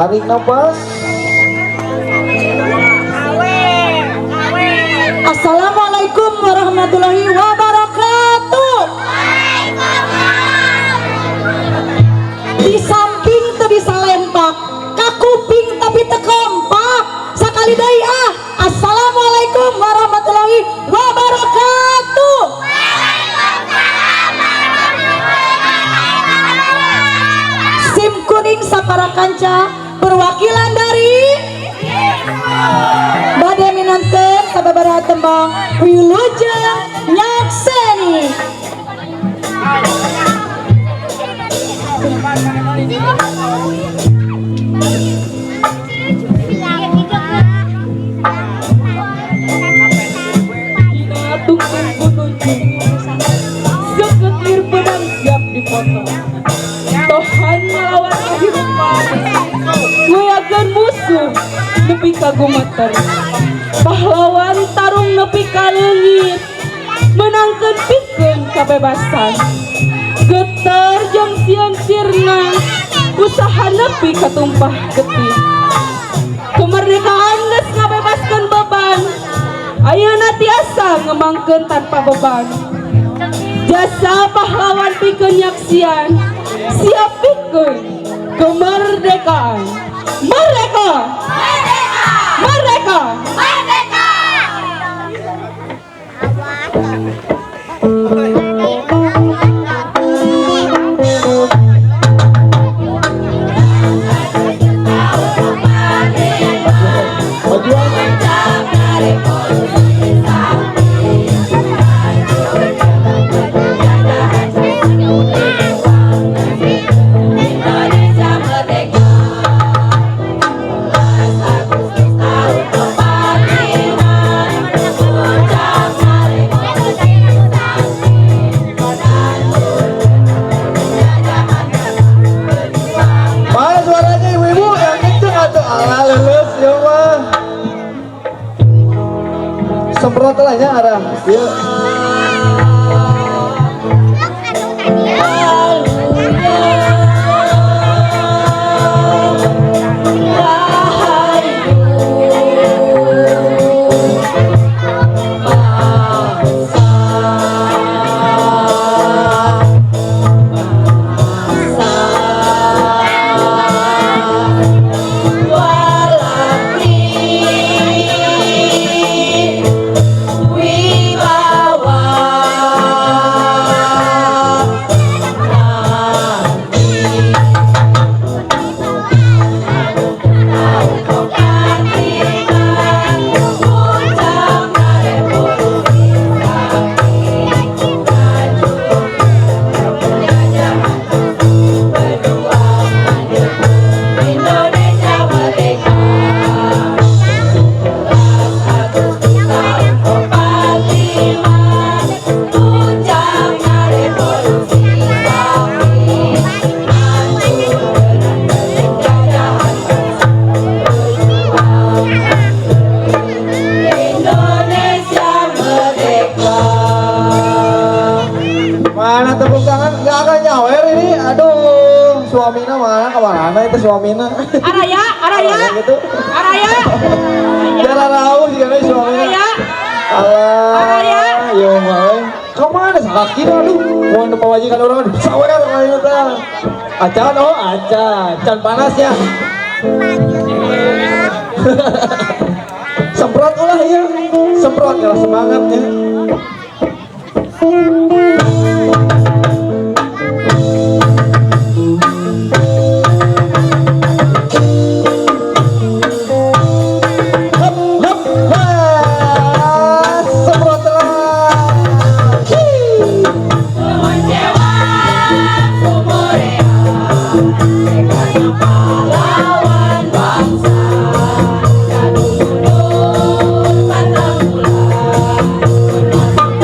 Tarik nafas. Assalamualaikum warahmatullahi wabarakatuh. Di samping teu bisa lempak, ka kuping tapi teu kompak. Sakali deui ah. Assalamualaikum warahmatullahi wabarakatuh. Sim kuring sapara kanca perwakilan dari bade minanten sababaraha tembang wilujeng nyakseni. Dina tungtung gunung seketir pedang siap dipotong. Tohan ngelawan kehidupan, nguyakeun musuh nepi ka gumeter. Pahlawan tarung nepi ka leungit, menangkeun pikeun kabebasan. Geter jeung sieun sirna, usaha nepi katumpah getih. Kemerdekaan geus ngabebaskeun beban, ayeuna tiasa ngemangkeun tanpa beban. Jasa pahlawan pikeun nyaksian, siap pikeun kemerdekaan. Merdeka! Merdeka! Merdeka! Indonesia merdeka. 11 Agustus tahun 45, puncak revolusi sakti, penjajahan berjuang. Mana suaranya ibu-ibu yang kenceng atau ala lulus ya mah. Semprot lah ya arah. Iya. Wibawa Indonesia merdeka. 11 Agustus tahun 45, puncaknya revolusi sakti, hancur penjajahan berjuang. Indonesia merdeka. Mana tepuk tangan? Gak akan nyawer ini. Aduh, suaminya mana? Kemana itu suaminya? Araya, araya, Gitu. araya, Jalan rauh sih karena suaminya. araya. Alah, Araya. yo mah. Kemana sakit aduh. Mau pemajikan orang aduh sawer ayo tah. Acan oh acan, can panas ya. Semprot ulah ya. Semprot ya semangatnya. Hop hop wah, semprot lah. Hii. Pahlawan bangsa, jadul mundur pantang pulang.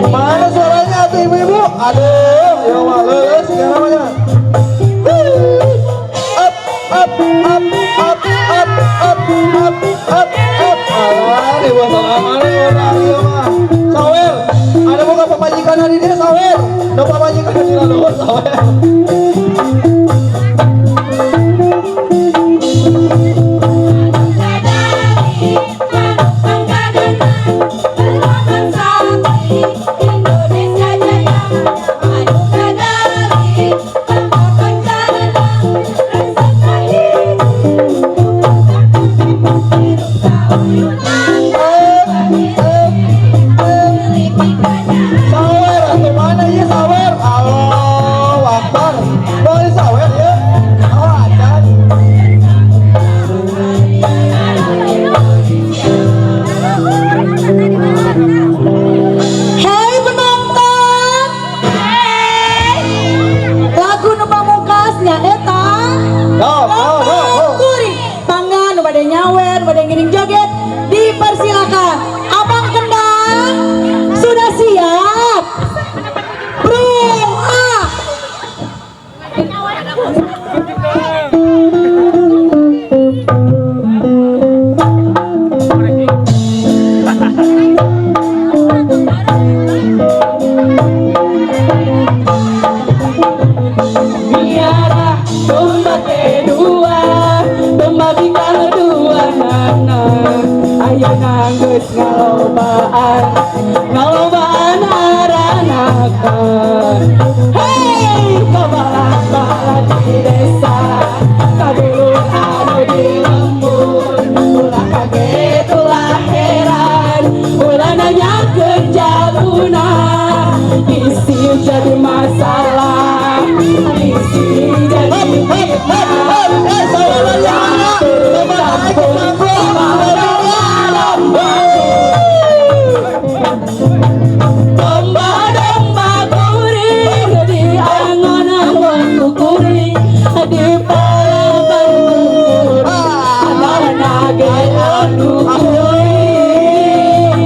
Mana suaranya tuh ibu-ibu? Aduh, ya mah leuleus segala namanya. Up, up, up, up, up, up, up, up, up. Alah, ibu salam orang ieu mah. Sawer, ada boga pamajikan hari dia sawer. Da pamajikan di luhur sawer. Sawer atau mana ya sawer? Allahu Akbar. Boleh sawer ya? Oh, acan. Hei penonton. Lagu nu pamungkas nyaeta Go, go, go, go. Kuring. Mangga nu bade nyawer, bade ngiring joget, dipersilakan. Abang Kendang sudah siap? Bro, ah. Miara domba dua, domba bikang dua nana. Ayeuna geus ngalobaan, ngalobaan aranakan. Hei, kabalat-balat di desa, kadulur anu di lembur. Ulah kaget, ulah heran, ulah nanyakeun jaluna. Isi jadi masalah, isi jadi Hop, hop, hop, hop. Eh, sawer lagi mana? Coba naik ke panggung. Domba-domba kuring di angon-angon ku kuring di palaban ku kuring anak ge anu kuring.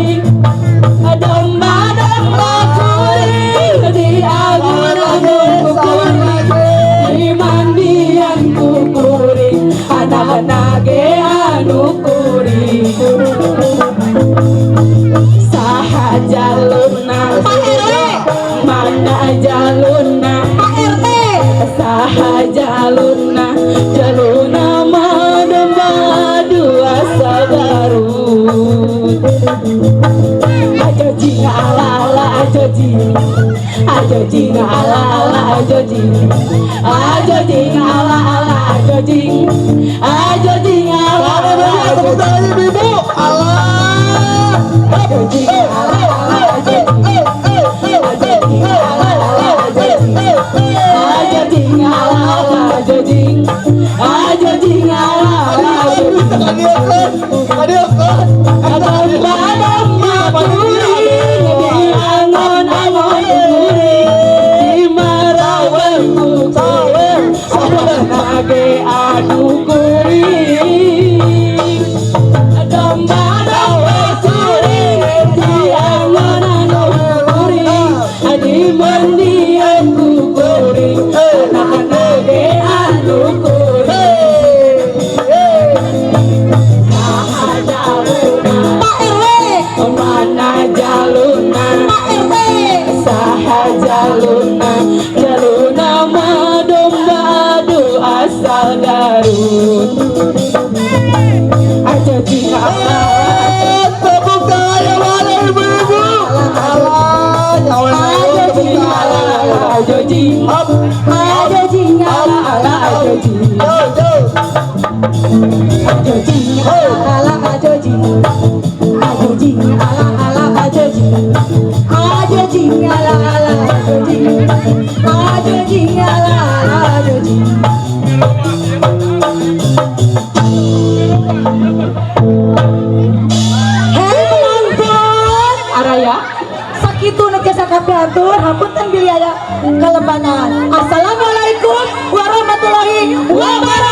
Domba-domba kuring di angon-angon ku kuring di mandian ku kuring anak ge anu kuring. Saha jalurna, Pak RW, mana jalurna, Pak RT, saha jalurna, jalurna mah domba dua sabarut. Ajo jing ala ala ajo jing, ajo jing ala ala ajo jing, ajo jing ala ala ajo jing, ajo jing ala Mana ala ibu-ibu? ajo Tepuk tangannya ibu-ibu. Allah. Ajo jing ala ala ajo jing. Ajo jing ala ala ajo jing. Ajo jing ala ala ajo jing. Ajo jing ala ala ajo jing. Kadieukeun, kadieukeun. Domba-domba kuring di angon-angon kuring di marawan ku kuring anak ge anu kuring. Domba-domba kuring di angon Dimandian ku kuring, anak-anak ge anu kuring. Hey, hey. Saha jaluna? Pak RW. Mana jaluna? Pak RT. Saha jaluna? Jaluna mah domba adu asal Garut. Aja jing ala. Eh, tepuk tangan mana, ibu-ibu? Alah, nyawer Aja tepuk jing ala tangan. Ala aja jing. Up, Aja jing ala ala aja jing. Yo, yo. Aja jing ala ala aja jing. Aja jing ala ala aja jing. Aja jing ala ala aja jing. Aja jing ala ala aja jing. Hei penonton, Araya. Sakitu nu tiasa kapihatur, hapunten bilih aya kalepatan. Assalamualaikum warahmatullahi wabarakatuh.